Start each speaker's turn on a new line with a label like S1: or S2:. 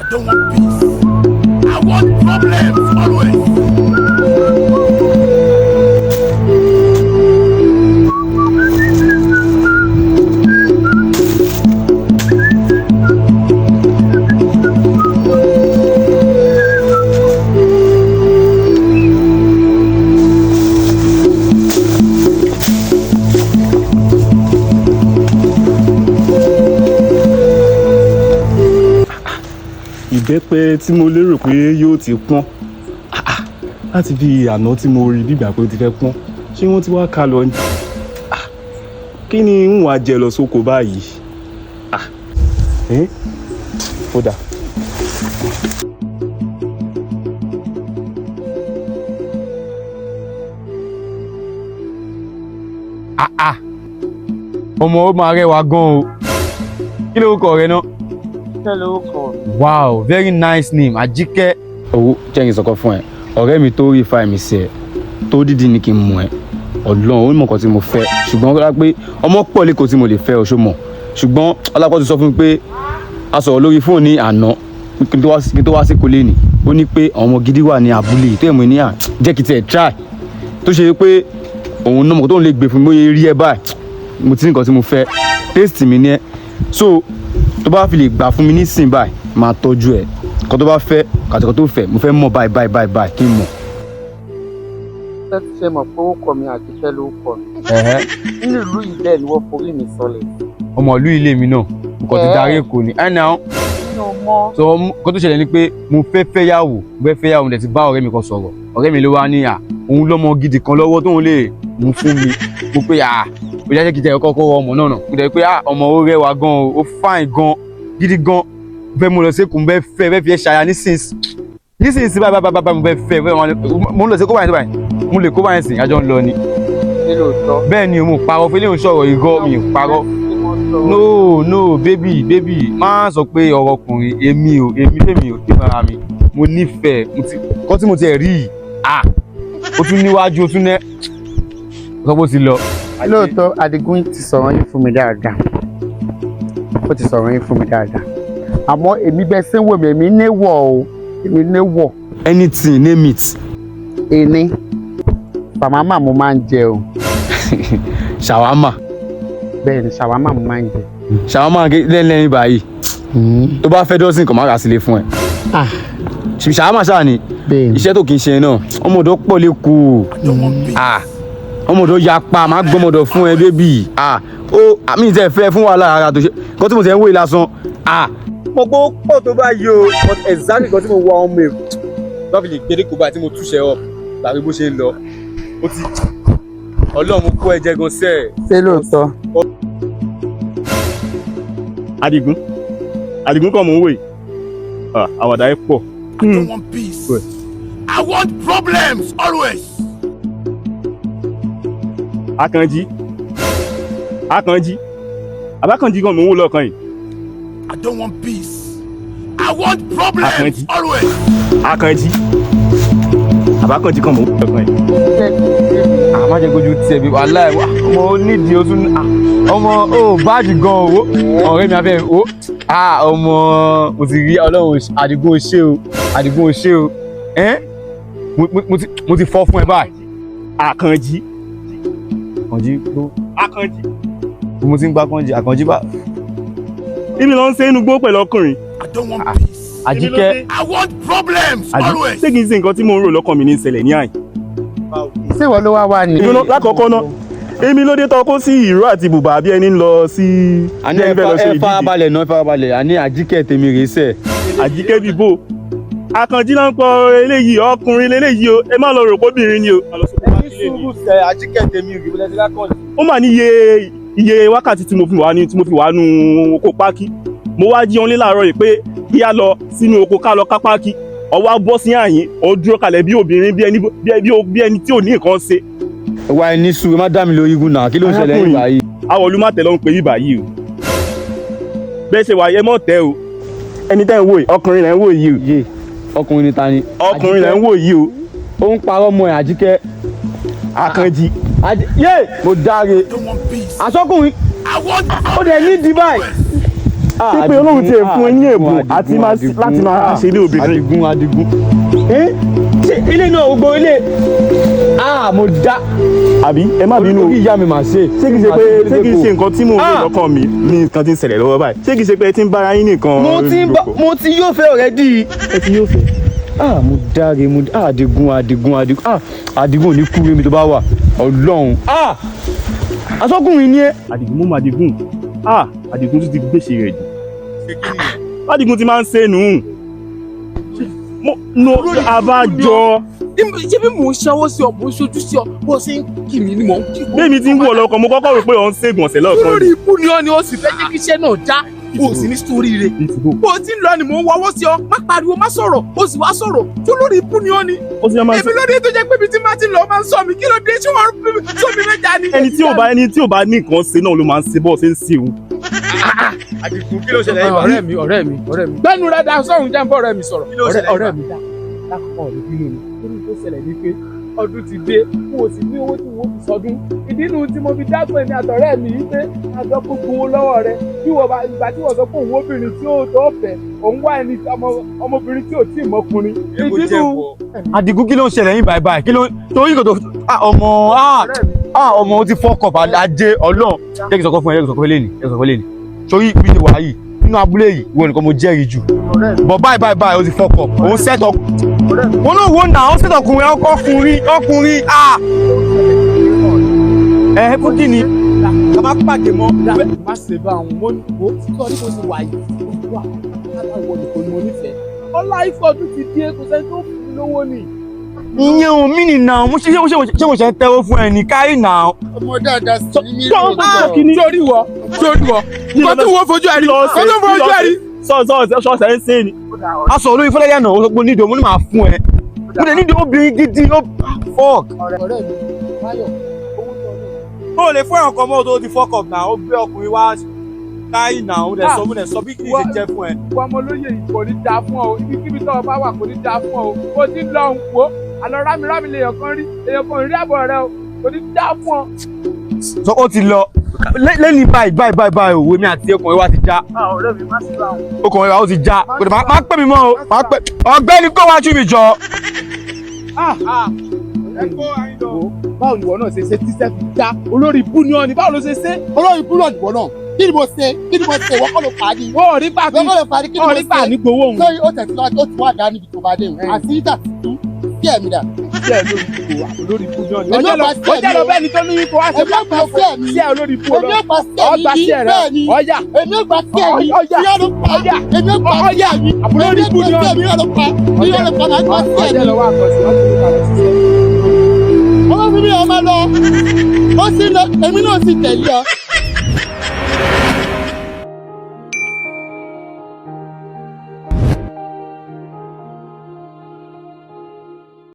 S1: I don't want peace. I want problems always.
S2: Ìbẹ́pẹ tí mo lérò pé yóò ti pọ́n, ah, ah, láti bí àná tí mo rí bígbà pé ó ti fẹ́ pọ́n, ṣé wọ́n ti wá ká lọ ni? Ah, kí ni ń wàá jẹ lọ sóko báyìí? Ah, eh? Ó dà.
S3: Ah ah, ọmọ ó máa rẹwà gan o. Kí lórúkọ rẹ náà?
S4: Àjíkẹ́ lórúkọ mi.
S3: Wow, very nice name, Àjíkẹ́. Owó jẹ́ kí n sọ̀kọ́ fún ẹ. Ọ̀rẹ́ mi tó rí fa mi sí ẹ tó dídì ní kí n mú ẹ. Ọlọ́run ó mọ̀ nǹkan tí mo fẹ́, ṣùgbọ́n ó dá pé ọmọ pọ̀ lẹ́kọ̀ọ́ tí mo lè fẹ́ ọ̀ṣọ́ mọ̀, ṣùgbọ́n ọlápọ̀ ti sọ fún mi pé a sọ̀rọ̀ lórí fóònù ní àná kí n tó wá sí kólé ni. Ó ní pé àwọn ọmọ gidi wà ní abúlé tó èmi ní à jẹ́ kí tiẹ̀ try, tó ṣe pé òun náà mọ̀ tóun lè gbé fún mi bóyá rí ẹ báyìí. Mo ti ní nǹkan tí mo fẹ́, taste mi ní ẹ, so tó bá fi lè gbà fún mi nísìnyí báyìí, máa tọ́jú ẹ. Nǹkan tó bá fẹ́ kàtìkọ́ tó fẹ́, mo fẹ́ mọ̀ báyìí báyìí báyìí báyìí kí n mọ̀.
S4: Ṣé ti ṣe mọ̀ pé orúkọ mi Àjíkẹ́ lórúkọ mi? Nínú ìlú yìí bẹ́ẹ̀ ni wọ́n forí mi sọlẹ̀.
S3: Ọmọ ìlú ilé mi náà nǹkan ti darí Èkó ni ẹ̀ náà.
S4: Mi ò mọ̀.
S3: So nǹkan tó ṣẹlẹ̀ ni pé mo fẹ́ fẹ́yàwó, mo fẹ́ fẹ́yàwó, mo dẹ̀ ti bá ọ̀rẹ́ mi kan sọ̀rọ̀. Ọ̀rẹ́ mi ló wá ní à òun lọ́mọ gidi kan lọ́wọ́ tóun lè mú fún mi. Mo pé à ó jẹ́ kí tẹ̀ kọ́kọ́ wọ ọmọ náà nà. Mo dẹ̀ pé à ọmọ ó rẹwà gan o, ó fine gan gidi gan. Mo fẹ́ mú lọ sékòó, mo fẹ́ fẹ́ fẹ́ fi ẹ́ ṣaya nísinsìnyí báyìí báyìí báyìí, mo fẹ́ fẹ́ fẹ́ mo ń lọ sékòó báyìí báyìí, mo lè kó báyìí sìn, àjọ ń lọ ni.
S4: Ṣé lóòótọ́?
S3: Bẹ́ẹ̀ ni, mo parọ́ fún eléyìí, sọ̀rọ̀ irọ́ mi ò parọ́. No no, baby baby, má sọ pé ọ̀rọ̀ ọkùnrin èmi o, èmi fèmí o, tèmi ara mi mo nífẹ̀ẹ́. Mo ti kọ́ tí mo ti ẹ̀ rí yìí, ah, o tún níwájú, o tún nẹ́ sọ pé o ti lọ.
S4: Lóòótọ́, Adigun ti sọ̀rọ̀ yín fún mi dáadáa. Ó ti sọ̀rọ̀ yín fún mi dáadáa. Àmọ́ èmi bẹ́ẹ̀ ṣe ń wò mí, èmi néwọ̀ o, èmi néwọ̀.
S3: Anything, name it.
S4: Ení, ṣàwámà mo máa ń jẹ o.
S3: Ṣàwámà?
S4: Bẹ́ẹ̀ ni, ṣàwámà mo máa ń jẹ.
S3: Ṣàwámà lẹ́yìn báyìí, tó bá fẹ́ dọ́sìn kan má rà sílé fún ẹ.
S4: Ah.
S3: Ṣàwámà ṣáà ni.
S4: Bẹ́ẹ̀ ni.
S3: Iṣẹ́ tó kì í ṣe náà, ọmọ ọ̀dọ́ pọ̀ lẹ́kọ̀ọ́.
S1: I don't want peace.
S3: Ah, ọmọdé yapa, máa gbọmọdọ fún ẹ bébì. Ah, ó àmì ìtẹ fẹ́ fún wàhálà ara tó ṣe nǹkan tí mo ti ń wé lásán. Ah, mo gbọ́ pọ̀ tó báyìí o, but exactly nǹkan tí mo wá ọmọ èrò bá fi lè gbé dẹ́kọ̀ báyìí tí mo túṣe up tàbí bó ṣe ń lọ, ó ti Ọlọ́run mo kó ẹ̀jẹ̀ gan sẹ́ẹ̀.
S4: Ṣé lóòótọ́?
S2: Adigun, Adigun kọ́ mò ń wò yìí. Ah, àwàdà ẹ pọ̀.
S1: I don't want peace.
S2: Good.
S1: I want problems always.
S2: Akànjí, Akànjí, Abákànjí kan mò ń wò lọ́ọ̀kan yìí.
S1: I don't want peace. I want problems
S2: Akànjí.
S1: always.
S2: Akànjí, Abákànjí kan mò ń wò lọ́ọ̀kan yìí.
S3: Ah, má jẹ́ kojú tiẹ̀ bí wàhálà ẹ̀ wá. Ọmọ ó nídìí, ó tún ah, ọmọ ó báàdì gan owó ọ̀rẹ́ mi abẹ́ o. Ah, ọmọ mo ti rí Ọlọ́run. Àdìgún o ṣé o, Àdìgún o ṣé o. Ẹ́n, mo ti fọ́ fún ẹ báyìí.
S2: Akànjí.
S3: Àkànjí ló
S2: Akànjí.
S3: mo ti ń gbá Kànjí, Àkànjí bá.
S2: Ibi ló ń ṣe inú gbó pẹ̀lú ọkùnrin.
S1: I don't want peace.
S3: Àjíkẹ́.
S1: I want problems always.
S2: Ṣé kìí ṣe nǹkan tí mò ń rò lọ́kàn mi ní ìṣẹ̀lẹ̀ ní àyìn?
S4: Ṣé ìwọ ló wá wá ni?
S2: Èmi lákọ̀ọ́kọ́ náà, èmi ló dé tọ́ kó sí ìró àti bùbá bí ẹni ń lọ sí
S3: Àní
S2: bí ẹni fẹ́ lọ ṣe
S3: ẹ
S2: ìdíje.
S3: farabalẹ̀ náà, ẹ farabalẹ̀. Àní Àjíkẹ́ tèmi rèé sẹ̀.
S2: Àjíkẹ́ bíbò, Àkànjí náà ń pọ eléyìí, ọkùnrin leléyìí o, ẹ má lọ rò póbìnrin ni o.
S3: Ẹni sùúrù sẹ, Àjíkẹ́ tèmi rèé bọ́lá ti lákànjí.
S2: Ó mà ní iye wákàtí tí mo fi wà ní tí mo fi wà nù oko pákí. Mo wá jí ọ́nlé láàárọ̀ yìí pé kí á lọ sínú oko ká lọ ká pákí, ọwọ́ á bọ́ sí àyín, ó dúró kalẹ̀ bí obìnrin, bí ẹni bí ẹni tí ò ní nǹkan ṣe.
S3: Wà ẹ ní sùúrù, má dá mi lórí igun náà, kí ló ń ṣẹlẹ̀ nígbà yìí?
S2: Awọ̀lú má tẹ̀ ló ń pè yí báyìí o. Bẹ́ẹ̀ ṣe wà yẹ mọ́ tẹ́ o. Ẹni tẹ́ ń wò yìí, ọkùnrin lẹ́ ń wò yìí o.
S3: Yé, ọkùnrin ni ta ni?
S2: Ọkùnrin lẹ́ ń wò yìí o.
S3: Ó ń parọ́ mọ́ ẹ, Àjíkẹ́.
S2: Àkànjí.
S3: Yé, mo dáre.
S1: I don't want peace.
S3: Aṣọ́kùnrin.
S1: I want
S3: Ó dẹ̀ ní di báyìí.
S1: always.
S2: Ṣé pé Ọlọ́run tiẹ̀ fún ẹ ní ẹ̀bùn àti láti máa ṣe ilé obìnrin?
S3: Adigun, Adigun. Ẹ ṣe ilé náà, gbogbo ilé. Ah, mo dá.
S2: Àbí ẹ má bínú o.
S3: Orí ìyá mi mà ṣe.
S2: Ṣé kìí ṣe pé, ṣé kìí ṣe nǹkan tí mò ń rí lọ́kàn mi ní nǹkan tí ń ṣẹlẹ̀ lọ́wọ́ báyìí? Ṣé kìí ṣe pé ẹ ti ń bára yín nìkan?
S3: Mo ti ń bá, mo ti yóò fẹ́ already.
S2: Ẹ ti yóò fẹ́.
S3: Ah, mo dáre, mo ah, Adigun, Adigun, Adigun, ah, Adigun ò ní kú mi tó bá wà. Ọlọ́run. Ah! Asọ́kùnrin ni ẹ.
S2: Àdìgún, mú Àdìgún. Ah, Àdìgún tún ti gbèsè rẹ̀ jù. Àdìgún ti máa ń ṣe nù. Mo no abájọ.
S5: Ṣé bí mò ń ṣẹ́wó sí ọ, mò ń ṣojú sí ọ, bó ṣe ń kì mí ni mò ń kí.
S2: Bẹ́ẹ̀ni tí ń wọ̀ lọ́kàn, mo kọ́kọ́ rò pé òun ṣègùn ọ̀sẹ̀ lọ́ọ̀kan.
S5: Lórí ikú ni ọ ni ó sì fẹ́ jẹ́ kí iṣẹ́ náà já, o sì ní sórí rẹ̀. Bó o ti ń lọ ni mò ń wọwọ́ sí ọ, má pariwo, má sọ̀rọ̀, o sì wá sọ̀rọ̀ tó lórí ikú ni ọ ni.
S2: Ó ti máa ń
S5: Èmi lóde tó jẹ́ pé ibi tí má ti ń lọ máa ń sọ mi, kí ló dé tí wọ́n sọ mi mẹ́ta ni.
S2: Ẹni tí ò bá ní nǹkan ṣe náà ló máa ń ṣe bọ́ọ̀ ṣe ń ṣe òun.
S3: Adigun, kí ló ṣẹlẹ̀ yìí?
S5: Ọ̀rẹ́ mi, ọ̀rẹ́ mi, ọ̀rẹ́ mi, gbẹ́nu rẹ̀ dá sọ̀hún, jẹ́ ń bọ́ ọ̀rẹ́ mi sọ̀rọ̀.
S3: Kí ló ṣẹlẹ̀?
S5: Ọ̀rẹ́ mi, dá lákọ̀ọ́ ọ̀rẹ́ bínú ni torí tó ṣẹlẹ̀ ni pé ọdún ti dé, n ò sì ní owó tí wọ́n fi sọdún. Ìdí nu tí mo fi dápẹ́ ní àtọ̀rẹ́ mi yìí pé àjọ gbogbo owó lọ́wọ́ rẹ bí wọ́n bá ìgbà tí wọ́n sọ pé òun obìnrin tí ó tó fẹ́ òun wá ẹni ọmọbìnrin tí ò tí ì mọkùnrin ìdí nu.
S3: Adigun, kí ló ń ṣẹlẹ̀ yín báyìí báyìí? Kí ló ń torí kò tó ah, ọmọ, ah, ah, ọmọ, ó ti fọ́kọ̀ ajé Ọlọ́run. Jẹ́ kí n sọ̀kọ́ fún ẹ, jẹ́ kí n sọ̀kọ́ fún ẹ lẹ́nìí, jẹ́ kí n sọ̀kọ́ fún ẹ lẹ́nìí. Torí bí ṣe wà yìí nínú abúlé yìí, ìwọ nìkan mo jẹ́rìí jù. Bọ̀ báyìí báyìí báyìí, ó ti fọ́kọ̀, òun sẹ́tọ̀. Wọn náà wò náà, ó sẹ́tọ̀ ọkùnrin, ọkùnrin, ọkùnrin, ah. Ẹ fún kí ni? Ká má pàdé mọ́.
S5: Má ṣe bá àwọn mo ní wo sọ ní bó ṣe wà yìí, gbogbo àwọn aláwọ̀ nìkan ni mo nífẹ̀ẹ́. Ọlá ifọ̀ ọdún ti dé, kò sẹ́ni tó fún mi lówó ni.
S3: Ìyẹn ò mí nì náà, mo ṣe ṣe mo ṣe ń tẹ́wọ́ fún ẹ ní kárí náà.
S4: Ọmọ dáadáa sí ní mí lóòótọ́.
S5: Sórí wọ, sórí wọ, nǹkan tí wọ́n fojú ẹ̀ rí, nǹkan tí wọ́n fojú ẹ̀ rí.
S2: Sọ́ọ̀sẹ̀ ń ṣe ni.
S3: A sọ̀rọ̀ lórí fọlẹ́yà náà, ó sọ pé nídìí òun ní màá fún ẹ. Mo lè nídìí obìnrin gidi ó fuck.
S5: Ọ̀rẹ́ mi, Báyọ̀, owó tó ọdún.
S3: Ó lè fún ẹ̀rọ kan mọ́ tó ti fuck up náà, ó gbé ọkùnrin wá káyì náà, ó dẹ̀ sọ, mo dẹ̀ sọ bí kìí ṣe jẹ́ fún ẹ.
S5: Wọ́n ọmọ olóyè yìí kò ní dáa fún ọ, ibikíbi tó o bá wà kò ní dáa fún ọ. O ti ń lọ ń wò àlọ́ rámìrámì lèèyàn kan rí, èèyàn kan rí àbọ̀ rẹ o, kò ní dáa fún ọ.
S3: Sọ ó ti lọ lẹ́ni báyìí báyìí báyìí báyìí, òwe mi àti ọkùnrin wa ti já.
S5: Ọ̀rẹ́ mi, má sí bá wọn.
S3: Ọkùnrin wa ó ti já, kò dé má pè mí mọ́ o, má pè ọ̀gbẹ́ni kó wájú mi jọ.
S5: Báwo ni ìwọ náà ṣe ṣe tíṣẹ́ fi já? Olórí ibú ni ọ ni, báwo ló ṣe ṣe?
S4: Olórí ibú náà nìwọ náà. Kí ni mo ṣe? Kí ni mo ṣe? Ìwọ kọ́ ló fà á ni.
S5: Ó rí pàtó,
S4: Ìwọ kọ́ ló fà á ni. Kí ni
S5: ó
S4: mo
S5: rí pà
S4: ṣe?
S5: ní gbowó òun.
S4: Sórí ó tẹ̀sí lọ́wọ́, ó ti wá dá níbi tó bá dé o. Àti ìdá ti tú sí ẹ̀mí dà.
S5: Sí ẹ lórí ibú, olórí ibú ni ọ ni.
S4: Èmi ò bá sí
S5: Ọjọ́
S4: ẹ̀mí
S5: lọ
S4: o.
S5: bẹ́ẹ̀ ni tó ní kó wá ṣe
S4: Èmi ò bá sí ẹ̀mí.
S5: sí ẹ olórí ibú.
S4: Èmi ò bá sí
S5: Ọgbà
S4: ẹ̀mí
S5: sí ẹ rẹ.
S4: bẹ́ẹ̀ ni.
S5: Ọyà.
S4: Èmi ò bá sí ẹ̀mí.
S5: Ọya.
S4: Irọ́ ló pa.
S5: Ọya.
S4: Èmi ò bá sí
S5: Ọya.
S4: ẹ̀mí.
S5: Olórí
S4: Èmi ò
S5: ibú
S4: bá
S5: ni
S4: sí
S5: ọ.
S4: ẹ̀mí. Irọ́ ló pa. Irọ́ ló pa. Màá gbà sí
S5: Ọjọ́
S4: ẹ̀mí.
S5: lọ wá àkọsí ọkùnrin kan lọ ṣiṣẹ́.
S4: Ọmọ mi ní ọmọ lọ. Ó sì lọ, èmi náà sì tẹ̀lé ọ.